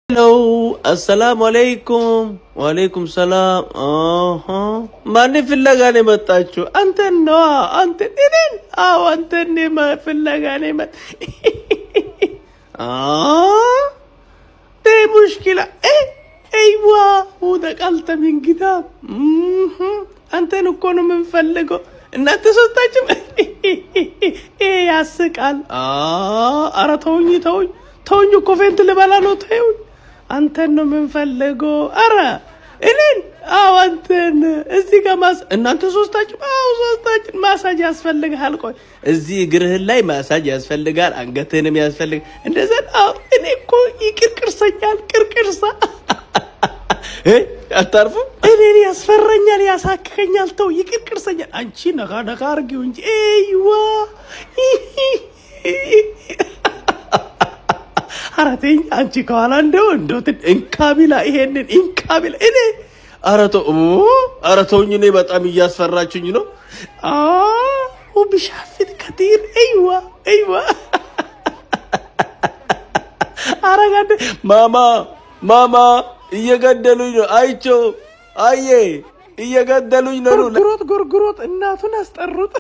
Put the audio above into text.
Hello፣ አሰላሙ አለይኩም። ወአለይኩም ሰላም። ማን ፍለጋ ነው የመጣችሁ? አንተን ነዋ። አንተን? እኔን? አዎ፣ አንተን ፍለጋ ነው የመጣ። مشكلة أيوه ودخلت من قدام። አንተን እኮ ነው የምንፈልገው። እናንተ ሶስታችሁ ያስቃል። ኧረ ተውኝ፣ ተውኝ፣ ተውኝ እኮ faint ልበላ ነው። ተውኝ። አንተን ነው የምንፈልገው። አረ እኔን? አዎ፣ አንተን። እዚህ ጋር እናንተ ሶስታችሁ? አዎ፣ ሶስታችን። ማሳጅ ያስፈልግሃል። ቆይ፣ እዚህ እግርህን ላይ ማሳጅ ያስፈልጋል፣ አንገትህንም ያስፈልግ እንደዛ። አዎ፣ እኔ እኮ ይቅርቅርሰኛል፣ ቅርቅርሳ አታርፉ። እኔን ያስፈራኛል፣ ያሳክከኛል። ተው፣ ይቅርቅርሰኛል። አንቺ ነካ ነካ አድርጊው እንጂ። أيوه። ኧረ ተይኝ አንቺ ከኋላ እንደው እንካቢላ ይሄንን እንካቢላ እኔ ኧረ ተው፣ ኧረ ተውኝ። እኔ በጣም እያስፈራችኝ ነው። وبشافت كثير أيوه أيوه። አረጋደ ማማ፣ ማማ፣ እየገደሉኝ ነው። አይቸው አዬ እየገደሉኝ ነው። ጎርጉሮት ጎርጉሮት እናቱን አስጠሩት።